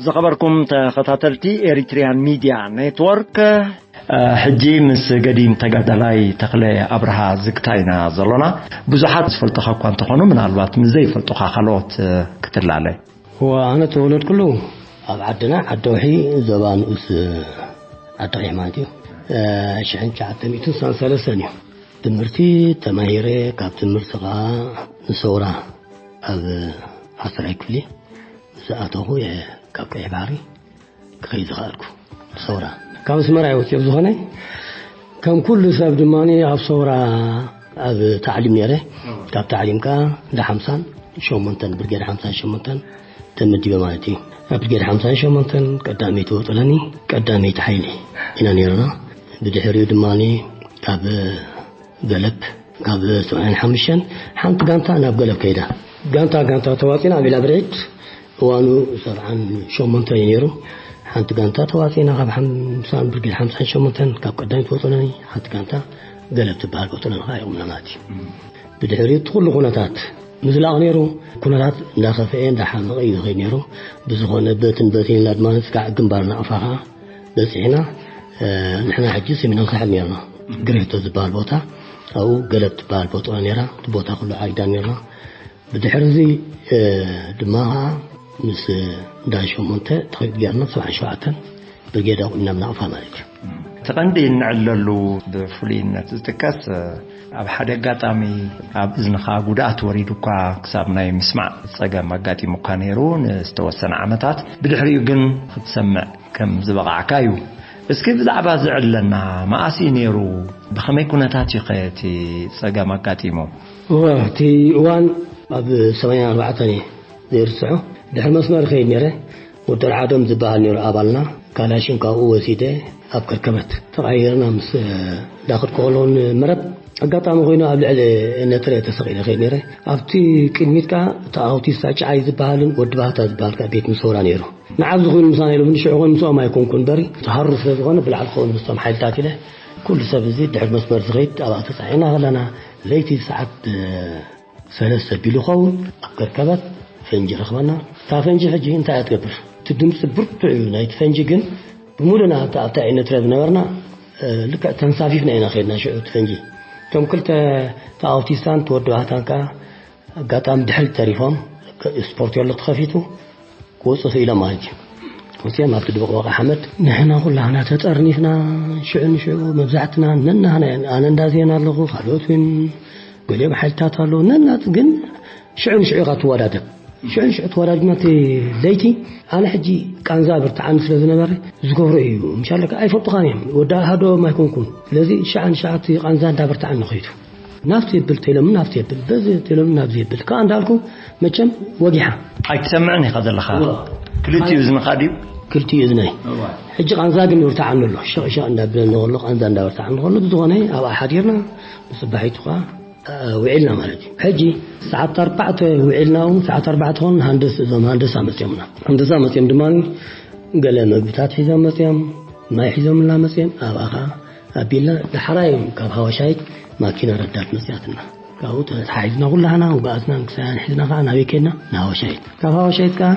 ዝኸበርኩም ተኸታተልቲ ኤሪትሪያን ሚድያ ኔትወርክ፣ ሕጂ ምስ ገዲም ተጋዳላይ ተኽለ ኣብርሃ ዝግታ ኢና ዘሎና። ብዙሓት ዝፈልጡኻ እኳ እንተኾኑ፣ ምናልባት ምስ ዘይፈልጡኻ ካልኦት ክትላለ። እዋ፣ ኣነ ተወለድኩሉ ኣብ ዓድና ዓዲ ውሒ፣ ዞባ ንኡስ ዓዲ ቀይሕ ማለት እዩ። ሽሕን ትሽዓተ ሚእትን ሰለስተን እዩ ትምህርቲ ተማሂረ። ካብ ትምህርቲ ከዓ ንሰውራ ኣብ ዓሰርተ ክፍሊ ምስ ኣተኹ እየ ካብ ቀይሕ ባሕሪ ክኸይድ ዝኸኣልኩ። ሰውራ ካብ ኣስመራ እየ ወፂኦ። ዝኾነ ከም ኩሉ ሰብ ድማ ኣብ ሰውራ ኣብ ታዕሊም ነይረ። ካብ ታዕሊም ከዓ እንዳ ሓምሳን ሸሞንተን፣ ብርጌድ ሓምሳን ሸሞንተን ተመዲበ ማለት እዩ። ኣብ ብርጌድ ሓምሳን ሸሞንተን ቀዳመይቲ ወጥለኒ፣ ቀዳመይቲ ሓይሊ ኢና ነይርና። ብድሕሪኡ ድማ ካብ ገለብ፣ ካብ ሰብዓን ሓሙሽተን ሓንቲ ጋንታ ናብ ገለብ ከይዳ። ጋንታ ጋንታ ተዋፂና ኣብ ኢላ ብርዒድ፣ እዋኑ ሰብዓን ሸሞንተን እዩ ነይሩ። ሓንቲ ጋንታ ተዋፂና ካብ ሓምሳን ብርጌድ ሓምሳን ሸሞንተን፣ ካብ ቀዳመይቲ ወጥለኒ ሓንቲ ጋንታ ገለብ ትበሃል ወጥለኒ ከዓ ይቑምና ማለት እዩ። ብድሕሪኡ እቲ ኩሉ ኩነታት ምዝላቕ ነይሩ። ኩነታት እንዳኸፍአ እንዳሓመቐ እዩ ዝኸይድ ነይሩ። ብዝኾነ በትን በትን ኢልና ድማ ስጋዕ ግንባር ናቕፋ ከዓ በፂሕና። እ፣ ንሕና ሕጂ ሰሜናዊ ሳሕል ነይርና። ግሬቶ ዝበሃል ቦታ፣ ኣብኡ ገለብ ትበሃል ቦታ ነይራ። እቲ ቦታ ኩሉ ዓሪዳ ነይርና። ብድሕሪ እዚ፣ እ፣ ድማ ከዓ ምስ እንዳ ሸሞንተ ተኸይድ ጌርና ሰብዓን ሸውዓተን ብርጌድ ኣቑምና ኣብ ናቕፋ ማለት እዩ። እቲ ቀንዲ እንዕለሉ ብፍሉይነት ዝጥቀስ፣ ኣብ ሓደ ኣጋጣሚ ኣብ እዝንኻ ጉድኣት ወሪዱኳ ክሳብ ናይ ምስማዕ ጸገም ኣጋጢሙካ ነይሩ ንዝተወሰነ ዓመታት፣ ብድሕሪኡ ግን ክትሰምዕ ከም ዝበቓዕካ እዩ። እስኪ ብዛዕባ ዝዕለና መኣስ እዩ ነይሩ? ብኸመይ ኩነታት እዩ ኸ እቲ ጸገም ኣጋጢሙ? እወ፣ እቲ እዋን ኣብ ሰማንያን ኣርባዕተን እዩ ዘይርስዖ። ድሕሪ መስመር ከይድ ነይረ። ወዲ ኣርዓዶም ዝበሃል ነይሩ ኣባልና። ካላሽን ካብኡ ወሲደ ኣብ ከርከበት ተቐያይርና ምስ ዳኽድ ከሎ ንመረብ ኣጋጣሚ ኮይኑ ኣብ ልዕሊ ነትረ ተሰቒለ ከይድ ነይረ። ኣብቲ ቅድሚት ከኣ እቲ ኣውቲስታ ጭዓይ ዝበሃልን ወዲ ባህታ ዝበሃል ከኣ ቤት ምሰውራ ነይሩ። ንዓብ ዝኾኑ ምሳና ኢሎም ንሽዑ ኾይኑ ምስኦም ኣይኮንኩን በሪ። ተሃሩ ስለ ዝኾነ ብላዕሊ ክኸውን ምስቶም ሓይልታት ኢለ ኩሉ ሰብ እዚ ድሕሪ መስመር ዝኸይድ ኣብኣ ተጻዒና ከለና ለይቲ ሰዓት ሰለስተ ቢሉ ኸውን ኣብ ከርከበት ፈንጂ ረኽበና። እታ ፈንጂ ሕጂ እንታይ እያ ትገብር? እቲ ድምፂ ብርቱዕ እዩ ናይቲ ፈንጂ፣ ግን ብምሉእና ኣብታ፣ ኣብታ ዓይነት ረብ ነበርና፣ እ፣ ልክዕ ተንሳፊፍና ኢና ከይድና ሽዑ እቲ ፈንጂ። እቶም ክልተ እቲ ኣውቲስታን እቲ ወዲ ባህታን ከኣ ኣጋጣሚ ድሕሪት ተሪፎም፣ ከ-፣ ስፖርት የሎ ተኸፊቱ፣ ክወፁ ስኢሎም ማለት እዩ። ወፂኦም ኣብቲ ድብቕበቕ ሓመድ ንሕና ኩላህና ተጠርኒፍና፣ ሽዑ ንሽዑ መብዛሕትና ነናህና፣ ኣነ እንዳ ዜና ኣለኹ፣ ካልኦት እውን ገሊኦም ሓይልታት ኣለዉ። ነናት ግን ሽዑ ንሽዑ ኢኻ ትወዳደብ። ሽዑ ንሽዑ ተወዳዲብና እቲ ለይቲ ኣነ ሕጂ ቃንዛ ብርትዓኒ ስለ ዝነበረ ዝገብሮ እዩ። ምሻለካ ኣይፈልጡኻን እዮም። ወዲ ኣሃዶም ኣይኮንኩን። ስለዚ ሽዓ ንሽዓ እቲ ቃንዛ እንዳበርትዓኒ ኸይዱ። ናብቲ የብል ተይሎምን ናብቲ የብል፣ በዚ ተይሎምን ናብዚ የብል። ከኣ እንዳልኩ መቸም ወጊሓ። ኣይትሰምዕን ኢኻ ዘለኻ? እዋ። ክልቲኡ እዝንኻ ድዩ? ክልቲኡ እዝነይ። እዋ። ሕጂ ቃንዛ ግን ይብርትዓኒ ኣሎ። ሸቕ ሸቕ እንዳብለኒ ከሎ፣ ቃንዛ እንዳበርትዓኒ ከሎ፣ ብዝኾነ ኣብኣ ሓዲርና፣ ብጽባሒቱ ከኣ፣ እ፣ ውዒልና ማለት እዩ። ሕጂ ሰዓት ኣርባዕተ ውዒልና፣ እውን ሰዓት ኣርባዕተ ኾን ሃንደስ፣ እዞም ሃንደሳ መጽዮምና። ሃንደሳ መጽዮም ድማ ገለ መግብታት ሒዞም መጽዮም፣ ማይ ሒዞምና መጽዮም፣ ኣብኣ ከኣ ኣቢልና ዳሕራይ ካብ ሃዋሻይት ማኪና ረዳት መጽያትና። ካብኡ ተታሒዝና ኩላህና ውግኣትናን ክሳያን ሒዝና ከኣ ናበይ ከድና? ንሃዋሻይት። ካብ ሃዋሻይት ከኣ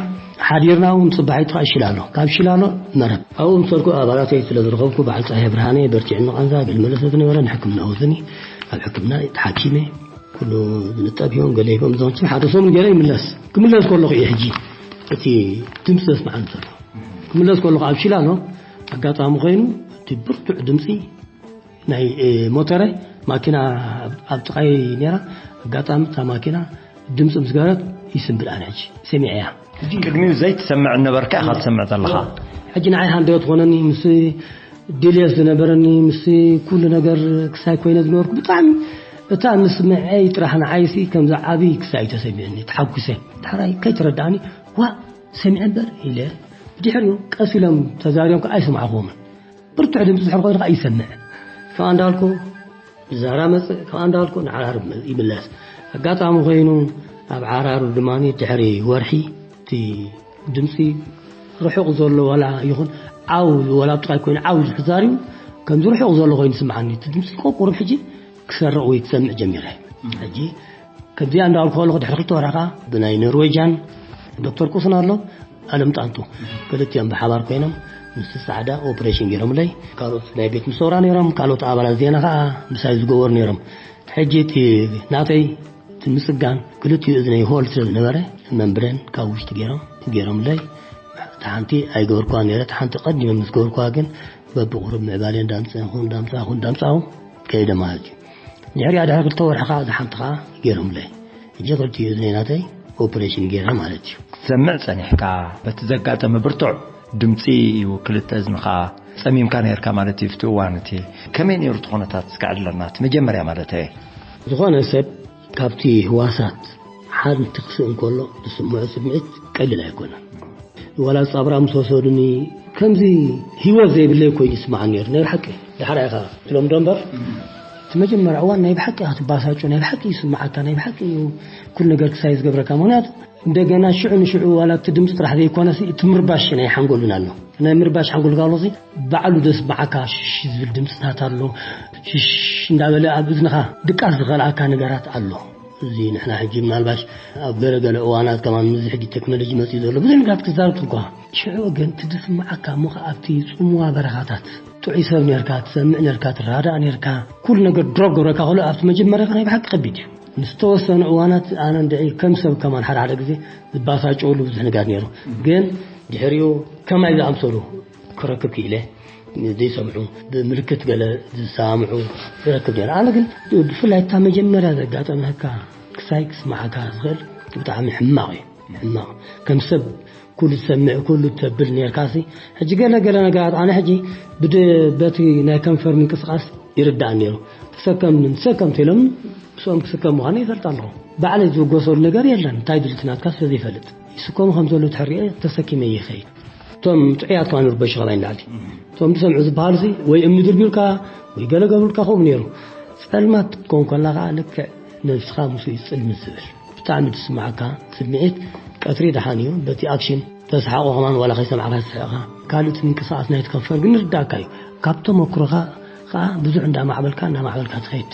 ሓዲርና እውን ጽባሒቱ ከኣ ሽላሎ። ካብ ሽላሎ መረብ። ኣብኡ ምሰልኩ ኣባላተይ ስለ ዝረኸብኩ በዓል ጸሃየ ብርሃነ በርቲዕኒ ቃንዛ ገለ መለሰ ዝነበረ ንሕክምና ወስዱኒ። ኣብ ሕክምና ተሓኪመ። ኩሉ ዝንጠብ ሂቦም ገለ ሂቦም እዞም ሓደ ሰሙን ገለ ይምለስ። ክምለስ ከለኹ እየ ሕጂ እቲ ድምፂ ዘስምዓኒ ዘሎ። ክምለስ ከለኹ ኣብ ሽላሎ ኣጋጣሚ ኮይኑ እቲ ብርቱዕ ድምፂ ናይ፣ እ፣ ሞተረ ማኪና ኣብ፣ ኣብ ጥቓይ ነይራ። ኣጋጣሚ እታ ማኪና ድምፂ ምስ ገበረት ይስንብድ ኣነ ሕጂ ሰሚዐያ። ሕጂ ቅድሚኡ ዘይትሰምዕ ነበርካ ኢኻ ትሰምዕ ዘለኻ። ሕጂ ንዓይ ሃንደበት ትኾነኒ ምስ ድልየት ዝነበረኒ ምስ ኩሉ ነገር ክሳይ ኮይነ ዝነበርኩ ብጣዕሚ እታ ምስምዐይ ጥራሕ ንዓይሲ ከምዚ ዓብዪ ክሳይ ተሰሚዕኒ ተሓጉሰ። ዳሕራይ ከይተረዳእኒ ዋእ ሰሚዐ እምበር ኢለ ብድሕሪኡ ቀስ ኢሎም ተዛሪቦም ከኣ ኣይሰማዕኹዎምን። ብርቱዕ ድምፂ ድሕሪ ኮይኑ ከዓ ይሰምዕ። ከዓ እንዳልኩ ብዛራ መፅእ፣ ከዓ እንዳልኩ ንዓራርብ ይምለስ። ኣጋጣሚ ኮይኑ ኣብ ዓራርብ ድማ ድሕሪ ወርሒ እቲ ድምፂ ርሑቕ ዘሎ ዋላ ይኹን ዓው፣ ወላ ኣብ ጥቓይ ኮይኑ ዓው ዝሕዛር እዩ፣ ከምዚ ርሑቕ ዘሎ ኮይኑ ይስምዓኒ። እቲ ድምፂ ቆቁርብ ሕጂ ክሰርቕ ወይ ክሰምዕ ጀሚረ። ሕጂ ከምዚኣ እንዳበልኩ ከለኹ ድሕሪ ክልተ ወርሒ ኸዓ ብናይ ኖርዌጃን ዶክተር ቁስን ኣሎ ኣለም ጣንቱ፣ ክልቲኦም ብሓባር ኮይኖም ምስቲ ጻዕዳ ኦፕሬሽን ገይሮምለይ። ካልኦት ናይ ቤት ምሰውራ ነይሮም፣ ካልኦት ኣባላት ዜና ኸዓ ምሳይ ዝገበሩ ነይሮም። ሕጂ እቲ ናተይ እቲ ምጽጋን ክልቲኡ እዝነይ ሆል ስለ ዝነበረ መምብሬን ካብ ውሽጢ ገይሮም ገይሮምለይ። እቲ ሓንቲ ኣይገበርኳ ነይረ፣ እቲ ሓንቲ ቀዲመ ምስ ገበርኳ ግን በብቑሩብ ምዕባለ እንዳምጻኹ እንዳምጻኹ እንዳምጻኹ ከይደ ማለት እዩ። ድሕሪኣ ድሕሪ ክልተ ወርሒ ኸዓ እዛ ሓንቲ ኸዓ ገይሮምለይ። ሕጂ ክልቲኡ እዝነይ ናተይ ኦፕሬሽን ገይረ ማለት እዩ። ክትሰምዕ ጸኒሕካ፣ በቲ ዘጋጠመ ብርቱዕ ድምጺ እዩ ክልተ እዝንኻ ጸሚምካ ነይርካ ማለት እዩ። ኣብቲ እዋን እቲ ከመይ ነይሩ እቲ ኩነታት እስከ ዕድለና፣ እቲ መጀመርያ ማለት እየ። ዝኾነ ሰብ ካብቲ ህዋሳት ሓንቲ ክስእ እንከሎ ዝስምዖ ስምዒት ቀሊል ኣይኮነን። ዋላ ጻብራ ምስ ወሰዱኒ ከምዚ ህይወት ዘይብለይ ኮይኑ ይስምዓኒ ነይሩ። ናይ ብሓቂ ድሓር ኢኻ ትለምዶ እምበር፣ እቲ መጀመርያ እዋን ናይ ብሓቂ ኢኻ ትባሳጮ፣ ናይ ብሓቂ ይስምዓካ፣ ናይ ብሓቂ እዩ ኩሉ ነገር ክሳይ ዝገብረካ። ምኽንያቱ እንደገና ሽዑ ንሽዑ ዋላ እቲ ድምፂ ጥራሕ ዘይኮነሲ እቲ ምርባሽ ናይ ሓንጎል እውን ኣሎ። ናይ ምርባሽ ሓንጎል ጋሎ ሲ ባዕሉ ደስ በዓካ ሽሽ ዝብል ድምፅታት ኣሎ። ሽሽ እንዳበለ ኣብ እዝንኻ ድቃስ ዝኸልኣካ ነገራት ኣሎ። እዚ ንሕና ሕጂ ምናልባሽ ኣብ ገለ ገለ እዋናት ከማን ምዚ ሕጂ ቴክኖሎጂ መፅኡ ዘሎ ብዙሕ ነገራት ክዛረብ እኳ፣ ሽዑ ግን እቲ ዝስምዓካ እሞ ኸዓ ኣብቲ ፅምዋ በረኻታት ጥዑይ ሰብ ነርካ፣ ትሰምዕ ነርካ፣ ትራዳእ ነርካ፣ ኩሉ ነገር ድሮፕ ገብረካ ከሎ ኣብቲ መጀመርያ ናይ ብሓቂ ከቢድ እዩ። ንዝተወሰኑ እዋናት ኣነ እንድዒ ከም ሰብ ከማን ሓደ ሓደ ግዜ ዝባሳጨወሉ ብዙሕ ነገር ነይሩ። ግን ድሕሪኡ ከማይ ዝኣምሰሉ ክረክብ ክኢለ፣ ዘይሰምዑ፣ ብምልክት ገለ ዝሰማምዑ ይረክብ ነይረ። ኣነ ግን ብፍላይ እታ መጀመርያ ዘጋጠመካ ክሳይ ክስማዓካ ዝኽእል ብጣዕሚ ሕማቕ እዩ። ሕማቕ። ከም ሰብ ኩሉ ትሰምዕ፣ ኩሉ ተብል ነርካሲ፣ ሕጂ ገለ ገለ ነገራት ኣነ ሕጂ ብድ-፣ በቲ ናይ ከንፈር ምንቅስቓስ ይርዳእ ነይሩ። ተሰከም፣ ተሰከም ተሎም ምስኦም ክስከም ምዃኑ ይፈልጥ ኣለኹ። ባዕለይ ዝውገሰሉ ነገር የለን። እንታይ ድልቲ ናትካ ስለ ዘይፈልጥ። ይስከሙ ከም ዘለዉ ተሕሪኤ ተሰኪመ ይኸይድ። እቶም ጥዑያት ከኣ ንርበሹ ካባይ ንላዕሊ። እቶም ዝሰምዑ ዝበሃሉ ሲ ወይ እምኒ ድርቢዩልካ ወይ ገለ ገብሩልካ ከምኡ ነይሩ። ጸልማት ክትከውን ከላ ከኣ ልክዕ ነብስኻ ምስኡ እዩ ጽልምት ዝብል። ብጣዕሚ ዝስምዓካ ስምዒት ቀትሪ ደሓን እዩ። በቲ ኣክሽን ተስሓቑ ከማን ዋላ ከይሰማዕካ ትስሕቕኻ። ካልእ እቲ ምንቅስቓስ ናይቲ ከንፈር ግን ይርዳእካ እዩ። ካብ ተመኩሮኻ ከኣ ብዙሕ እንዳማዕበልካ፣ እንዳማዕበልካ ትኸይድ።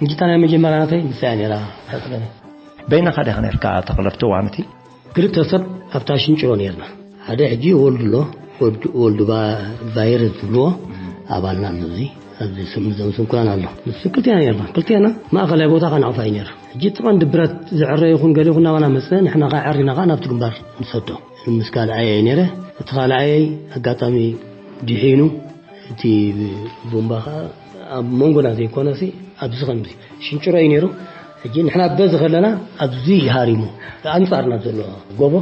እንጂ እታ ናይ መጀመርያ ናተይ ንሳ እያ ነይራ። በይንኻ ዲኻ ነርካ ተኽለ ኣብቲ እዋን እቲ? ክልተ ሰብ ኣብታ ሽንጭሮ ነርና። ሓደ ሕጂ ወልዱ ኣሎ፣ ወልዱ፣ ወልዱ ባ-፣ ቫይረስ ዝብልዎ ኣባልና ኣሎ። እዚ ኣብዚ ስም፣ እዞም ስንኩላን ኣሎ። ንሱ ክልቴና ነርና። ክልቴና ማእኸላይ ቦታ ከነዕፋ እዩ ነይሩ። ሕጂ እቲ ቀንዲ ብረት ዝዕረ ይኹን ገለ ይኹን ናባና መጸ፣ ንሕና ከኣ ዕሪና ከኣ ናብቲ ግንባር ንሰዶ። ምስ ካልኣየይ ነይረ። እቲ ካልኣየይ ኣጋጣሚ ድሒኑ፣ እቲ ቡምባ ከኣ ኣብ መንጎና ዘይኮነሲ ኣብዚ ከምዚ ሽንጭሮ እዩ ነይሩ። ሕጂ ንሕና በዚ ከለና ኣብዚ ሃሪሙ፣ ኣንጻርና ዘሎ ጎቦ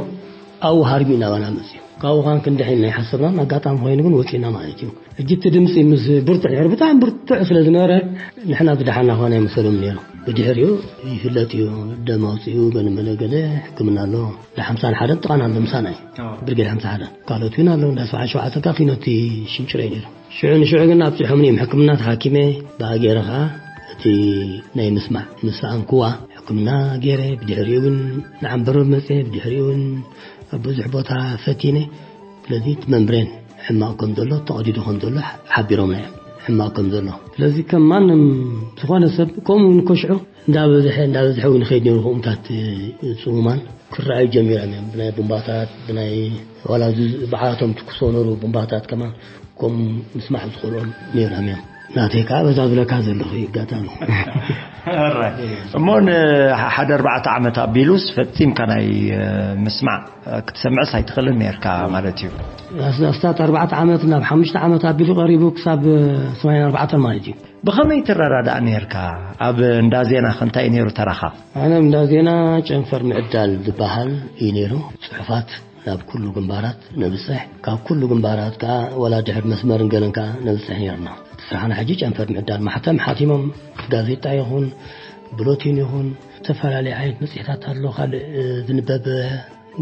ኣብኡ ሃሪሙ ናባና መጽዩ። ካብኡ ከኣ ክንድሕን ኢልና ኣይሓሰብናን። ኣጋጣሚ ኮይኑ ግን ወጺእና ማለት እዩ። ሕጂ እቲ ድምጺ ምስ ብርቱዕ ድሕሪ ብጣዕሚ ብርቱዕ ስለ ዝነበረ ንሕና ዝደሓና ከኾነ ኣይመሰሎም ነይሩ። ብድሕሪኡ ይፍለጥ እዩ፣ ደም ኣውጺኡ ገለ መለ ገለ ሕክምና ኣሎ። ንሓምሳን ሓደን ጥቓና ኣሎ ምሳና እዩ። ኣዎ። ብርጌድ ሓምሳ ሓደ። ካልኦት እውን ኣለዉ፣ እንዳ ሰብዓን ሸውዓተን ካብ ፊኖቲ ሽንጭሮ እዩ ነይሩ። ሽዑ ንሽዑ ግን ኣብፂሖምኒ እዮም ሕክምና ተሓኪመ። ብኣገይረ ከዓ እቲ ናይ ምስማዕ ምስ ሰኣንኩዋ ሕክምና ገይረ፣ ብድሕሪኡ እውን ንዓንበርበር መፅየ፣ ብድሕሪኡ እውን ኣብ ብዙሕ ቦታ ፈቲነ። ስለዚ እቲ መምብሬን ሕማቕ ከም ዘሎ፣ ተቐዲዱ ከም ዘሎ ሓቢሮምና እዮም፣ ሕማቕ ከም ዘሎ። ስለዚ ከም ማንም ዝኾነ ሰብ ከምኡ እውን ኮሽዑ እንዳበዝሐ፣ እንዳበዝሐ እውን ይኸይድ ነይሩ። ከምኡታት፣ እ፣ ጽሙማን ክረኣዩ ጀሚሮም እዮም። ብናይ ቡምባታት፣ ብናይ ዋላ እዚ በዓላቶም ትኩሶ ነሩ ቡምባታት ከማን ከም ምስማዕ ዝኽእሎም ነይሮም እዮም። ናተይ ከኣ በዛ ዝብለካ ዘለኹ እዩ ኣጋጣሚ። ሕራይ። እሞ ንሓደ ኣርባዕተ ዓመት ኣቢሉስ ፈጺምካ ናይ፣ እ፣ ምስማዕ፣ እ፣ ክትሰምዕስ ኣይትኽእልን ነርካ ማለት እዩ? ኣስ-፣ ኣስታት ኣርባዕተ ዓመት ናብ ሓሙሽተ ዓመት ኣቢሉ ቀሪቡ ክሳብ፣ እ፣ ሰማንያን ኣርባዕተን ማለት እዩ። ብኸመይ ትረዳዳእ ነርካ? ኣብ እንዳ ዜናኸ እንታይ እዩ ነይሩ ተራኻ? ኣነ እንዳ ዜና ጨንፈር ምዕዳል ዝበሃል እዩ ነይሩ። ጽሑፋት ናብ ኩሉ ግንባራት ነብጽሕ። ካብ ኩሉ ግንባራት ከኣ ዋላ ድሕሪ መስመርን ገለን ከኣ ነብጽሕ ነርና። እቲ ስራሕና ሕጂ ጨንፈር ምዕዳል፣ ማሕተም ሓቲሞም፣ ጋዜጣ ይኹን፣ ብሎቲን ይኹን፣ ዝተፈላለየ ዓይነት መጽሔታት ኣሎ፣ ካልእ፣ እ፣ ዝንበብ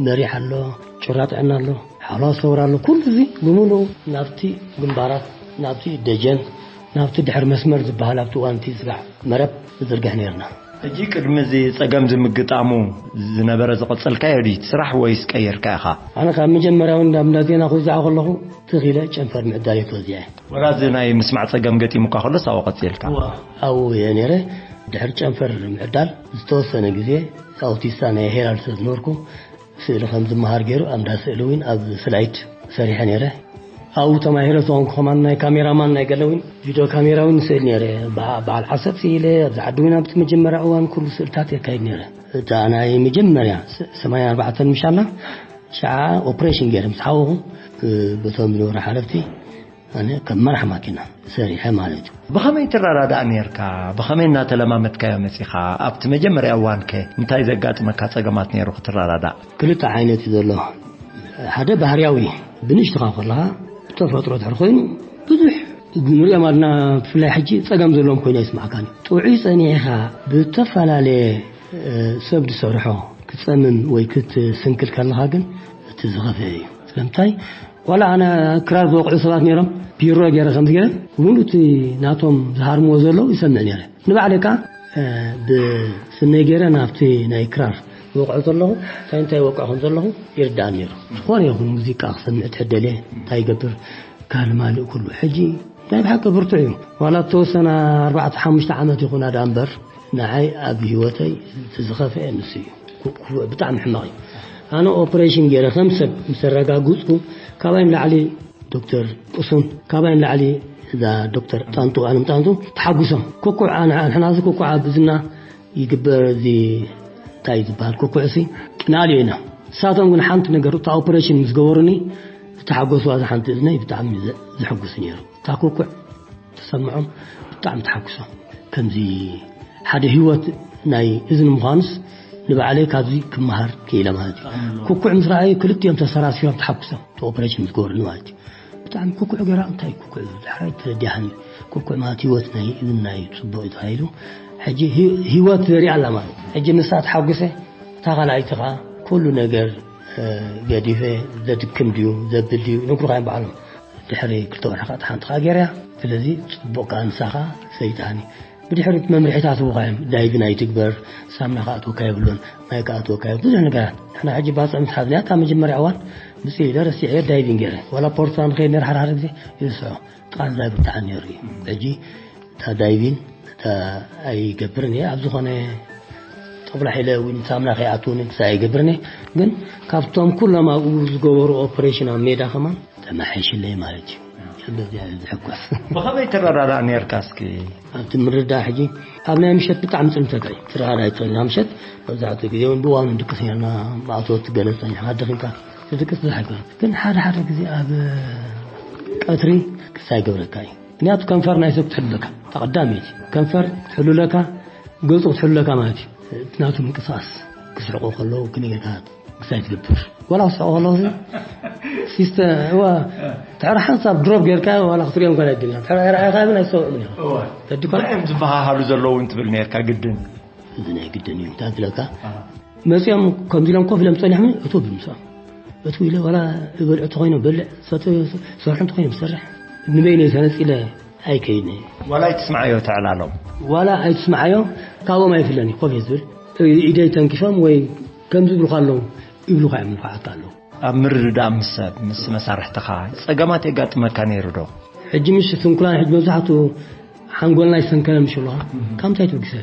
መሪሕ ኣሎ፣ ጩራ ጥዕና ኣሎ፣ ሓለዋ ሰውራ ኣሎ። ኩሉ እዚ ብምሉኡ ናብቲ ግንባራት፣ ናብቲ ደጀን፣ ናብቲ ድሕሪ መስመር ዝበሃል ኣብቲ እዋን እቲ ዝስጋዕ መረብ ንዝርግሕ ነርና። ሕጂ ቅድሚ እዚ ጸገም ዝምግጣሙ ዝነበረ ዝቐጸልካዮ ድዩ እቲ ስራሕ ወይስ ቀይርካ ኢኻ? ኣነ ካብ መጀመርያ እውን ናብ እንዳ ዜና ክውዛዕ ከለኹ ትኽ ኢለ ጨንፈር ምዕዳል እየ ተወዚዐ። ወላ እዚ ናይ ምስማዕ ጸገም ገጢሙካ ከሎስ ኣብኡ ቀጺልካ? እዋ፣ ኣብኡ እየ ነይረ። ድሕሪ ጨንፈር ምዕዳል ዝተወሰነ ግዜ ኣውቲስታ ናይ ሄራልድ ስለ ዝነበርኩ ስእሊ ከም ዝመሃር ገይሩ ኣብ እንዳ ስእሊ እውን ኣብ ስላይድ ሰሪሐ ነይረ። ኣብኡ ተማሂረ ዝኾንኩ ከማን ናይ ካሜራማን ናይ ገለ እውን ቪድዮ ካሜራ እውን ስእል ነይረ። በዓ-፣ በዓል ዓሰብ ስኢለ ኣብዚ ዓዲ እውን ኣብቲ መጀመርያ እዋን ኩሉ ስእልታት የካይድ ነይረ። እታ ናይ መጀመርያ ስ-፣ ሰማንያ ኣርባዕተ ምሻላ ሸዓ ኦፕሬሽን ገይረ ምስ ሓወኹ፣ እ፣ በቶም ዝነበሩ ሓለፍቲ ኣነ ከም መራሕ ማኪና ሰሪሐ ማለት እዩ። ብኸመይ ትረዳዳእ ነርካ? ብኸመይ እናተለማመድካዮ መጺኻ? ኣብቲ መጀመርያ እዋንከ እንታይ ዘጋጥመካ ጸገማት ነይሩ ክትረዳዳእ? ክልተ ዓይነት እዩ ዘሎ። ሓደ ባህርያዊ፣ ብንእሽቶኻ ከለኻ ብተፈጥሮ ድሕሪ ኮይኑ ብዙሕ ንሪኦም ኣለና። ብፍላይ ሕጂ ጸገም ዘለዎም ኮይኑ ኣይስማዕካን እዩ። ጥዑይ ጸኒዕኻ ብዝተፈላለየ፣ እ፣ ሰብ ዝሰርሖ ክትጸምም ወይ ክትስንክል ከለኻ ግን እቲ ዝኸፍአ እዩ። ስለምንታይ? ዋላ ኣነ ክራር ዝወቕዑ ሰባት ነይሮም፣ ፒሮ ገይረ ከም ገይረ፣ እውን እቲ ናቶም ዝሃርምዎ ዘለዉ ይሰምዕ ነይረ። ንባዕለይ ከኣ፣ እ፣ ብስነይ ገይረ ናብቲ ናይ ክራር ዝወቕዑ ዘለኹ፣ እንታይ እንታይ ይወቅዑ ከም ዘለኹ ይርዳእ ነይሩ። ዝኾነ ይኹን ሙዚቃ ክሰምዕ ትሕደልየ፣ እንታይ ይገብር፣ ካልእ ማልእ ኩሉ። ሕጂ ናይ ብሓቂ ብርቱዕ እዩ። ዋላ እተወሰነ ኣርባዕተ ሓሙሽተ ዓመት ይኹና ደኣ እምበር፣ ንዓይ ኣብ ህይወተይ እቲ ዝኸፍአ ንሱ እዩ። ኩ-፣ ኩ-፣ ብጣዕሚ ሕማቕ እዩ። ኣነ ኦፕሬሽን ገይረ ከም ሰብ ምስ ኣረጋግጹ፣ ካባይ ንላዕሊ ዶክተር ቅሱን፣ ካባይ ንላዕሊ እዛ ዶክተር ጣንጡ፣ ኣለም ጣንጡ ተሓጉሶም። ኩኩዕ ኣነ፣ ንሕና እዚ ኩኩዕ ኣብ እዝና ይግበር፣ እዚ እንታይ ዝበሃል ኩኩዕ እሲ ንኣልዮ ኢና። ንሳቶም ግን ሓንቲ ነገር፣ እታ ኦፕሬሽን ምስ ገበሩኒ፣ ዝተሓጎስዋ እዛ ሓንቲ እዝነይ ብጣዕሚ ዘ-፣ ዘሐጉስ ነይሩ። እታ ኩኩዕ ተሰምዖም ብጣዕሚ ተሓጉሶም። ከምዚ ሓደ ህይወት ናይ እዝኒ ምዃኑስ ንባዕለይ ካብዚ ክመሃር ክኢለ ማለት እዩ። ኩኩዕ ምስ ረኣዩ ክልቲኦም ተሰራሲሮም ተሓጉሶም። እቲ ኦፕሬሽን ምስ ገበሩኒ ማለት እዩ። ብጣዕሚ ኩኩዕ ገራ እንታይ ኩኩዕ ዳሕራይ ተረዲኣኒ። ኩኩዕ ማለት ህይወት ናይ እዝኒ ናይ ጽቡቕ እዩ ተባሂሉ። ሕጂ ሂ-፣ ህይወት ዘሪኣ ኣላ ማለት እዩ። ሕጂ ንሳ ተሓጉሰ፣ እታ ካልኣይቲ ኸኣ ኩሉ ነገር፣ እ፣ ገዲፈ፣ ዘድክም ድዩ፣ ዘብል ድዩ፣ ይነግሩኻ እዮም ባዕሎም። ድሕሪ ክልተ ወርሒ ኸኣ እታ ሓንቲ ኸኣ ገይረያ። ስለዚ ጽቡቕ ከኣ ንሳ ኸኣ ሰይጣኒ። ብድሕሪት መምርሒታት ይህቡኻ እዮም። ዳይቪን ኣይትግበር፣ ሳምና ክኣትወካ የብሉን፣ ማይ ክኣትወካ የብሉን፣ ብዙሕ ነገራት። ንሕና ሕጂ ባጽዕ ምስ ሓዝና፣ እታ መጀመርያ እዋን ብጽእ ኢለ ረሲዐዮ ዳይቪን ገይረ። ዋላ ፖርቱጋል ንኸይድ ነይረ ሓደ ሓደ ግዜ ይርስዖ። ጥቓ ንዛ ይብርትዓኒ ነይሩ እዩ። ሕጂ እታ ዳይቪን እታ ኣይገብርን እየ። ኣብ ዝኾነ ጠቑላሕ ኢለ እውን ሳምና ከይኣትውኒ ክሳብ ኣይገብርን እየ። ግን ካብቶም ኩሎም ኣብኡ ዝገበሩ ኦፕሬሽን ኣብ ሜዳ ከማን ተማሒሽለይ ማለት እዩ። በዚኣ እየ ዝሕጎስ። ብኸመይ ትረዳዳእ ነርካ እስኪ? ኣብቲ ምርዳእ ሕጂ ኣብ ናይ ምሸት ብጣዕሚ ጽንተት እዩ። ትረዳዳእ ኣይትኽእልን። ኣብ ምሸት መብዛሕትኡ ግዜ እውን ብእዋኑ ንድቅስ ነርና። ማእቶት ገለ ጸኒሕካ ደኺምካ ትድቅስ ብዙሕ ኣይኮነን። ግን ሓደ ሓደ ግዜ ኣብ ቀትሪ ክሳይ ገብረካ እዩ። ምክንያቱ ከንፈር ናይ ሰብ ክትሕሉ ኣለካ። እታ ቀዳመይቲ ከንፈር ክትሕሉ ኣለካ፣ ገጹ ክትሕሉ ኣለካ ማለት እዩ። እቲ ናቱ ምንቅስቓስ ክስሕቁ ከለዉ ክንጌርካ ክሳይ ትገብር። ዋላ ክስሕቁ ከለዉ እዚ ሲስተ-፣ እዋ፣ ድሕሪ ሓንሳብ ድሮፕ ጌርካ ዋላ ክትሪኦም ጋር ኣይድልና። ድሕሪ ኣይረኣኻ ግን ኣይሰምዑን እዮም። እዋ። ተዲ ኮን እንታይ እዮም ዝበሃሃሉ ዘለዉ እውን ትብል ነርካ ግድን? እዚ ናይ ግድን እዩ። እንታይ ትብለካ? ኣሃ። መጺኦም ከምዚ ኢሎም ኮፍ ኢሎም ጸኒሖም እቱ ብምስኦም። እቱ ኢለ ዋላ ዝበልዑ ተኾይኖም በልዕ፣ ሰተ-፣ ሰርሑ እንተኾይኖም ሰርሕ። ንበይነይ ሰነጽ ኢለ ኣይከይድን እየ። ዋላ ኣይትስምዓዮ ተዕላሎም። ዋላ ኣይትስምዓዮ፣ ካብኦም ኣይፍለን እዩ፣ ኮፍ እየ ዝብል። ኢደይ ተንኪፎም ወይ ከምዚ ይብሉኻ ኣለዉ፣ ይብሉኻ እዮም፣ ይንፋዓካ ኣለዉ። ኣብ ምርድዳእ ምስ ሰብ፣ ምስ መሳርሕትኻ ጸገማት የጋጥመካ ነይሩ ዶ? ሕጂ ምሽ ስንኩላን ሕጂ መብዛሕትኡ ሓንጎልና ይሰንከለ ምሽ ኣለኻ። እም። ካብ ምንታይ ትብግሰ?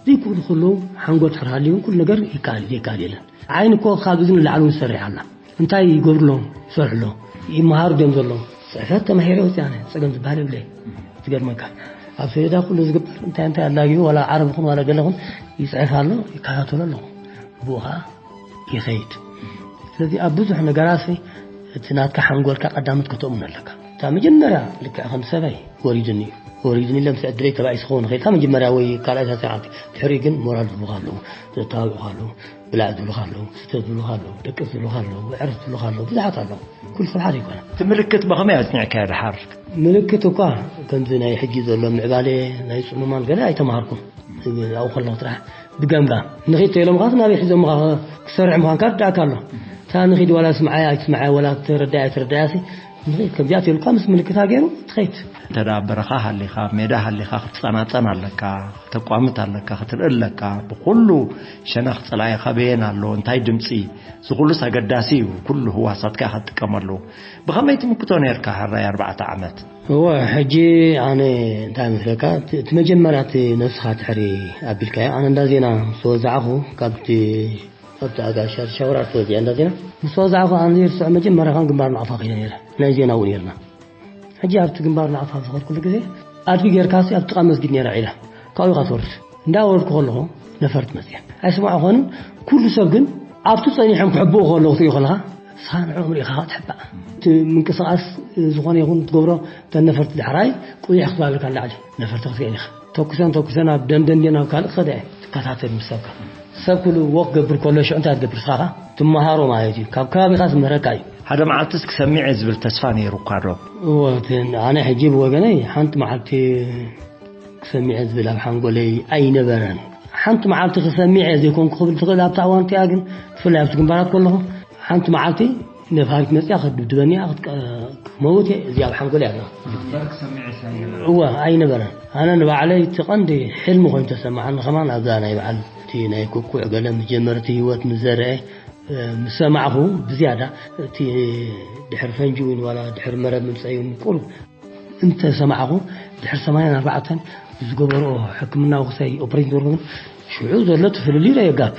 ዘይክእሉ ከለዉ ሓንጎል ድሕር ሃልዩ ኩሉ ነገር ይከኣል፣ ዘይከኣል የለን። ዓይኒ እኮ ካብ እዝኒ ንላዕሊ እውን ዝሰርሕ ኣላ። እንታይ ይገብሩ ኣለዉ? ይሰርሑ ኣለዉ። ይመሃሩ ድዮም ዘለዉ? ጽሕፈት ተማሂረ ወጺኣ ኣነ፣ ጸገም ዝበሃል የብለይ። ዝገርመካ፣ ኣብ ሰሌዳ ኩሉ ዝግበር እንታይ እንታይ ኣላጊቡ፣ ዋላ ዓረብ ይኹን ዋላ ገለ ይኹን ይጽሕፍ ኣሎ፣ ይከታተሎ ኣለኹ። ብኡ ኸኣ ይኸይድ። ስለዚ ኣብ ብዙሕ ነገራት እቲ ናትካ ሓንጎልካ ቀዳሞት ከተእምኖ ኣለካ። እታ መጀመርያ ልክዕ ከም ሰበይ ወሪድኒ እዩ። ወሪድኒ ኢለ ምስ ዕድለይ ተባኢሰ ክኸውን ይኽእል። እታ መጀመርያ ወይ ካልኣይ ሳልሳይ መዓልቲ። ድሕሪኡ ግን ሞራል ዝህቡኻ ኣለዉ፣ ዘተባብዑኻ ኣለዉ፣ ብላዕ ዝብሉኻ ኣለዉ፣ ስተ ዝብሉኻ ኣለዉ፣ ደቅስ ዝብሉኻ ኣለዉ፣ ዕረፍ ዝብሉኻ ኣለዉ፣ ብዙሓት ኣለዉ። ኩሉ ሰብ ሓደ ኣይኮነን። እቲ ምልክት ብኸመይ ኣጽኒዕካዮ ድሓር? ምልክት እኳ ከምዚ ናይ ሕጂ ዘሎ ምዕባለ ናይ ጽሙማን ገለ ኣይተማሃርኩን። ኣብኡ ከለኹ ጥራሕ ብገምጋም ንኺድ ተኢሎምኻ ናበይ ሒዞምኻ ክሰርሕ ምዃንካ ርዳእካ ኣሎ። እታ እታ ንኺድ ዋላ ስምዓያ ኣይትስምዓያ፣ ዋላ ትረዳያ ኣይትረዳያ ሲ፣ ንኺድ ከምዚኣ ትብልካ ምስ ምልክታ ገይሩ ትኸይድ። እንተ ደኣ ኣብ በረኻ ሃሊኻ፣ ኣብ ሜዳ ሃሊኻ፣ ክትጸናጸን ኣለካ፣ ከተቋምት ኣለካ፣ ክትርኢ ኣለካ። ብኹሉ ሸነኽ ጸላኢኻ በየን ኣሎ፣ እንታይ ድምጺ፣ እዚ ኩሉስ ኣገዳሲ እዩ። ኩሉ ህዋሳትካ ኢኻ ትጥቀመሉ። ብኸመይ ትምክቶ ነርካ ሕራይ ኣርባዕተ ዓመት? እወ፣ ሕጂ ኣነ እንታይ መስለካ፣ እቲ፣ እቲ መጀመርያ እቲ ነብስኻ ትሕሪ ኣቢልካዮ፣ ኣነ እንዳ ዜና ምስ ተወዛዕኹ፣ ካብቲ ኣብቲ ኣጋሻ ሸውራር ተወዚዐ እንዳ ዜና። ምስ ተወዛዕኹ ኣነ ዘይርስዖ መጀመርያ ከም ግንባር ናቕፋ ከይደ ነይረ። ናይ ዜና እውን ነርና። ሕጂ ኣብቲ ግንባር ናቕፋ ዝኸድኩሉ ግዜ ኣድጊ ጌርካሲ ኣብ ጥቓ መስጊድ ነይራ ዒላ። ካብኡ ኢኻ ትወርድ። እንዳወረድኩ ከለኹ ነፈርቲ መፅየን። ኣይስማዕኾንን። ኩሉ ሰብ ግን ኣብቲ ጸኒሖም ክሕብኡ ከለዉ ክትሪኦ ከለኻ ንስኻ ንዕኦም ርኢኻ ትሕባእ። እቲ ምንቅስቓስ ዝኾነ ይኹን ትገብሮ እተን ነፈርቲ ዳሕራይ ቁይሕ ክትባልካ ንላዕሊ ነፈርቲ ክትሪአን ኢኻ። ተኩሰን ተኩሰን ኣብ ደንደን ድየን ኣብ ካልእ ክኸዳ እየን ትከታተል ምስ ሰብካ። ሰብ ኩሉ ወክ ገብር ከሎ ሽዑ እንታይ ትገብር ንስኻ? ትመሃሮ ማለት እዩ። ካብ ከባቢኻ ዝምህረካ እዩ። ሓደ መዓልትስ ክሰሚዕ እየ ዝብል ተስፋ ነይሩካ ዶ? እወ፣ እቲ ኣነ ሕጂ ብወገነይ ሓንቲ መዓልቲ ክሰሚዐ ዝብል ኣብ ሓንጎለይ ኣይነበረን። ሓንቲ መዓልቲ ክሰሚዐ ዘይኮንኩ ክብል ትኽእል ኣብታ እዋን እቲኣ ግን ብፍላይ ኣብቲ ግንባራት ከለኹ ሓንቲ መዓልቲ ነፋሪት መፅያ ክትድብድበኒ እያ፣ ክትቀ-፣ ክመውት እየ፣ እዚኣ ኣብ ሓንጎለይ ኣላ። እምበር ክሰምዕ የሳይነና። እወ ኣይነበረን። ኣነ ንባዕለይ እቲ ቀንዲ ሕልሚ ኮይኑ ተሰማዓኒ ከማን ኣብዛ ናይ በዓል እቲ ናይ ኩኩዕ ገለ ምስ ጀመረ እቲ ህይወት ምስ ዘርአ፣ እ፣ ምስ ሰማዕኹ ብዝያዳ እቲ ድሕሪ ፈንጂ እውን ዋላ ድሕሪ መረብ ምምፀእ እውን ቁሩብ እንተ ሰማዕኹ ድሕሪ ሰማንያን ኣርባዕተን ዝገበርኦ ሕክምናዊ ክሳይ ኦፕሬሽን ዝገበርኩ ግን ሽዑ ዘሎ እቲ ፍልልይ ረዮ ጋፕ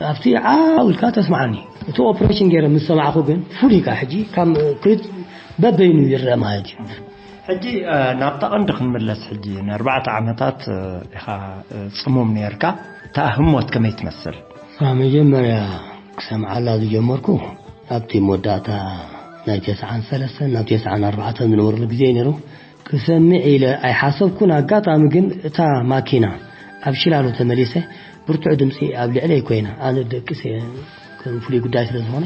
ኣብቲ ዓው ኢልካ ተስማዓኒ። እቲ ኦፕሬሽን ገይረ ምስ ሰማዕኹ ግን ፍሉይ ኢካ ሕጂ ካብ ክልት በበይኑ ይረአ ማለት እዩ። ሕጂ፣ እ፣ ናብታ ቀንዲ ክንምለስ። ሕጂ ንኣርባዕተ ዓመታት፣ እ፣ ኢኻ፣ እ፣ ጽሙም ነርካ። እታ ህሞት ከመይ ትመስል? እታ መጀመርያ ክሰምዓላ ዝጀመርኩ ኣብቲ መወዳእታ ናይ ተስዓን ሰለስተን ናብ ተስዓን ኣርባዕተን ዝነበረሉ ግዜ እዩ ነይሩ። ክሰምዕ ኢለ ኣይሓሰብኩን። ኣጋጣሚ ግን እታ ማኪና ኣብ ሽላሎ ተመሊሰ ብርቱዕ ድምጺ ኣብ ልዕለይ ኮይና፣ ኣነ ደቂሰ ከም ፍሉይ ጉዳይ ስለ ዝኾነ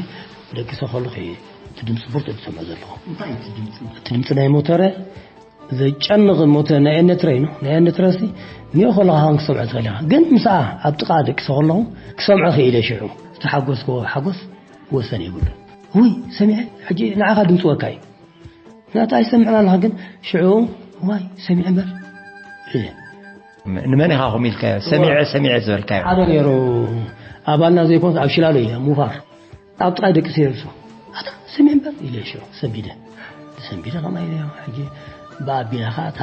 ደቂሰ ከለኹ እየ እቲ ድምጺ ብርቱዕ ዝሰምዖ ዘለኹ። እንታይ እቲ ድምጺ? እቲ ድምጺ ናይ ሞተረ ዘጨንቕ ሞተር ናይ ኤነትረ እዩ። ናይ ኤነትረ ሲ ንዮ ከለኻ ከም ክሰምዖ ትኽእል ኢኻ። ግን ምስኣ ኣብ ጥቓ ደቂሰ ከለኹ ክሰምዖ ክኢለ ሽዑ። ዝተሓጎስክዎ ሓጎስ ወሰን የብሉ። ውይ ሰሚዐ፣ ሕጂ ንዓኻ ድምፂ ወካ እዩ። ናታ ኣይሰምዕን ኣለኻ ግን ሽዑ ዋይ ሰሚዐ እምበር ኢለ። ንመን ኢኻ ከምኡ ኢልካዮ? ሰሚዐ፣ ሰሚዐ ዝበልካዮ? ሓደ ነይሩ ኣባልና ዘይኮንስ ኣብ ሽላሎ ኢለ ሙፋር። ኣብ ጥቓይ ደቂ ሰይርሱ ኣታ ሰሚዐ እምበር ኢለ ሽዑ ሰንቢደ። ሰንቢደ ከማይ ኢለ ሕጂ ብኣቢላ ኸዓ እታ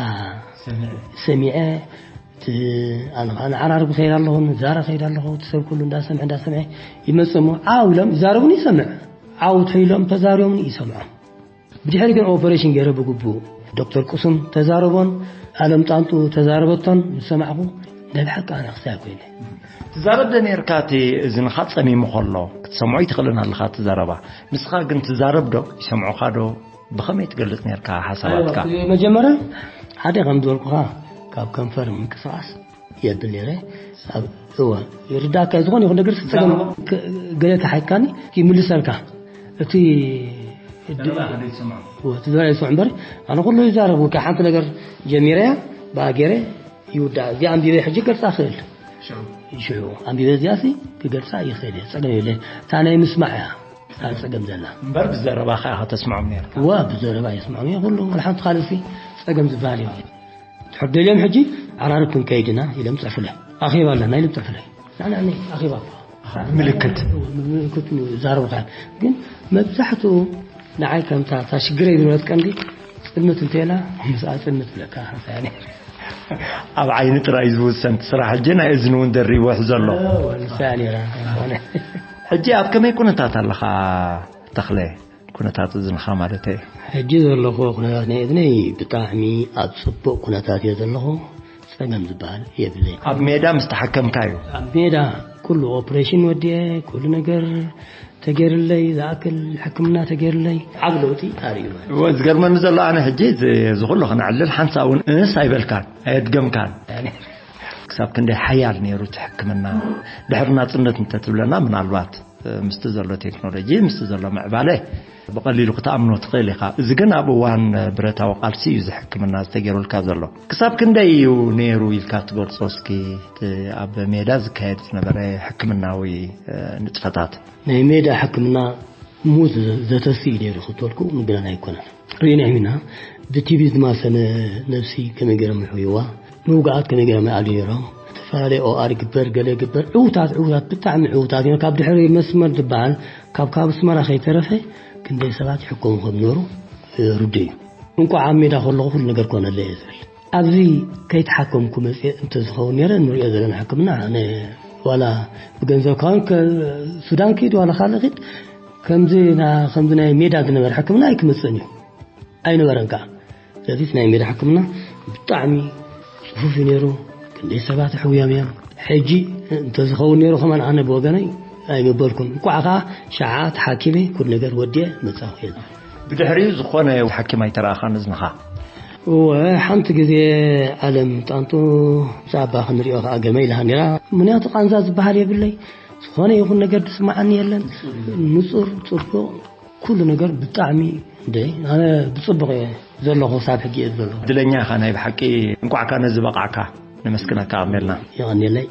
ሰሚዐ። ሰሚዐ እቲ ኣነ ኸዓ ንዓራርብ ከይድ ኣለኹ፣ ንዛራ ከይድ ኣለኹ፣ እቲ ሰብ ኩሉ እንዳሰምዐ እንዳሰምዐ ይመጽእ እሞ ዓው ኢሎም ይዛረቡን ይሰምዕ። ዓው ተይሎም ተዛሪቦምን ይሰምዖም። ብድሕሪ ግን ኦፐሬሽን ገይረ ብግቡእ ዶክተር ቁሱም ተዛረቦን ኣለም ጣንጡ ተዛረበቶን ምስ ሰማዕኹ ናይ ብሓቂ ኣነ ክሳይ ኮይነ። ትዛረብ ዶ ነርካ? እቲ እዝንኻ ጸሚሙ ከሎ ክትሰምዖ ይትኽእልን ኣለኻ እቲ ዘረባ። ንስኻ ግን ትዛረብ ዶ? ይሰምዑኻ ዶ? ብኸመይ ትገልጽ ነርካ ሓሳባትካ? መጀመርያ ሓደ ከም ዝበልኩኻ ካብ ከንፈር ምንቅስቓስ የብል ነይረ። ኣብ እወ ይርዳእካ እዩ። ዝኾነ ይኹን ነገር ጸገም ዛዕባ ክ-፣ ገለ ተሓይካኒ ይምልሰልካ። እቲ ዘረባ ከደ ይሰምዖ። እወ፣ እቲ ዘረባ ይሰምዖ እምበር ኣነ ኩሉ ይዛረብ። ወይ ከዓ ሓንቲ ነገር ጀሚረያ ብኣ ገይረ ይውዳእ። እዚኣ ኣንቢበ ሕጂ ገልጻ ክእል። ሽዑ። ሽዑ ኣንቢበ እዚኣ ሲ ክገልጻ ይኽእል እየ። ጸገም የብለይ። እታ ናይ ምስማዕ እያ እታ ጸገም ዘላ። እምበር ብዘረባ ከኣ ከተስምዖም ነርካ። እወ፣ ብዘረባ የስምዖም እየ። ኩሉ ወላ ሓንቲ ካልእ ሲ ጸገም ዝበሃል የብለይ። ድሕር ደልዮም ሕጂ ዓራርብ ክንከይድ ኢና ኢሎም ጸፉለ። ኣኼባ ኣለና ኢሎም ጸፉለ። ንዓና ኣነ ኣኼባ። ምልክት። ምልክት ዛረብካ። ግን መብዛሕትኡ ንዓይ ከምታ እታ ሽግረይ ዝነበረት ቀንዲ ጽልምት እንተላ ምስኣ ጽልምት ብለካ ሓንሳያ ነይሩ። ኣብ ዓይኒ ጥራይ ዝውሰን እቲ ስራሕ ሕጂ ናይ እዝኒ እውን ደሪቡ ይሕዞ ኣሎ። እወ፣ ንሳያ ነይራ። ዝኾነ። ሕጂ ኣብ ከመይ ኩነታት ኣለኻ ተኽለ? ኩነታት እዝንኻ ማለተይ። ሕጂ ዘለኹ ኩነታት ናይ እዝነይ ብጣዕሚ ኣብ ጽቡቕ ኩነታት እየ ዘለኹ። ጸገም ዝበሃል የብለይ። ኣብ ሜዳ ምስ ተሓከምካ እዩ? ኣብ ሜዳ ኩሉ ኦፕሬሽን ወዲኤ፣ ኩሉ ነገር ተገይርለይ፣ ዝኣክል ሕክምና ተገይርለይ፣ ዓቢ ለውጢ ኣርእዩ ማለት እዩ። እወ፣ ዝገርመኒ ዘሎ ኣነ ሕጂ እዚ፣ እዚ ኩሉ ክነዕልል ሓንሳእ እውን እንስ ኣይበልካን፣ ኣየድገምካን። ክሳብ ክንደይ ሓያል ነይሩ እቲ ሕክምና? ድሕሪ ናጽነት እንተትብለና ምናልባት ምስቲ ዘሎ ቴክኖሎጂ፣ ምስቲ ዘሎ ምዕባለ ብቐሊሉ ክትኣምኖ ትኽእል ኢኻ። እዚ ግን ኣብ እዋን ብረታዊ ቃልሲ እዩ እዚ ሕክምና ዝተገይሩልካ ዘሎ። ክሳብ ክንደይ እዩ ነይሩ ኢልካ ትገልጾ እስኪ፣ እቲ ኣብ ሜዳ ዝካየድ ዝነበረ ሕክምናዊ፣ እ፣ ንጥፈታት? ናይ ሜዳ ሕክምና ሙት ዘተሲ ነይሩ ክትበልኩ ምግናን ኣይኮነን። ርኢና ኢና ብቲቪ ዝማሰነ ነብሲ ከመይ ገይሮም ይሕውይዋ፣ ንውግኣት ከመይ ገይሮም ይኣልዩ ነይሮም። ዝተፈላለየ ኦኣር ይግበር፣ ገለ ይግበር፣ ዕውታት፣ ዕውታት፣ ብጣዕሚ ዕውታት እዮም። ካብ ድሕሪ መስመር ዝበሃል፣ ካብ፣ ካብ ኣስመራ ከይተረፈ ክንደይ ሰባት ይሕከሙ ከም ነበሩ፣ እ፣ ርዱእ እዩ። እንኳዕ ኣብ ሜዳ ከለኹ ኩሉ ነገር ኮነለይ እየ ዝብል። ኣብዚ ከይተሓከምኩ መፅየ እንተዝኸውን ነይረ፣ ንሪኦ ዘለና ሕክምና፣ ኣነ ዋላ ብገንዘብ ካውን ከ-፣ ሱዳን ኪድ ዋላ ካልእ ኪድ፣ ከምዚ ና-፣ ከምዚ ናይ ሜዳ ዝነበረ ሕክምና ኣይክመፅእን እዩ። ኣይነበረን ከዓ። ስለዚ ናይ ሜዳ ሕክምና ብጣዕሚ ፅፉፍ እዩ ነይሩ። ክንደይ ሰባት ኣሕውዮም እዮም። ሕጂ እንተዝኸውን ነይሩ ከማን ኣነ ብወገነይ ኣይምበልኩን። እንኳዕ ከዓ ሸዓ ተሓኪመ ኩሉ ነገር ወዲየ መፃኹ እየ። ብድሕሪኡ ዝኾነ ሓኪም ኣይተረኣኻን እዝንኻ? እወ፣ ሓንቲ ግዜ ኣለም ጣንጡ ምስ ኣባ ክንሪኦ ከዓ ገመ ኢላ ነይራ። ምክንያቱ ቃንዛ ዝበሃል የብለይ። ዝኾነ ይኹን ነገር ዝስማዓኒ የለን። ንጹር፣ ጽቡቕ፣ ኩሉ ነገር ብጣዕሚ እንደ ኣነ ብጽቡቕ እየ ዘለኹ፣ ሳብ ሕጂ እየ ዘለኹ። እድለኛ ኢኻ ናይ ብሓቂ። እንኳዕ ከ ነዚ በቃዕካ። ነመስግነካ ኣሜልና። የቐንየለይ።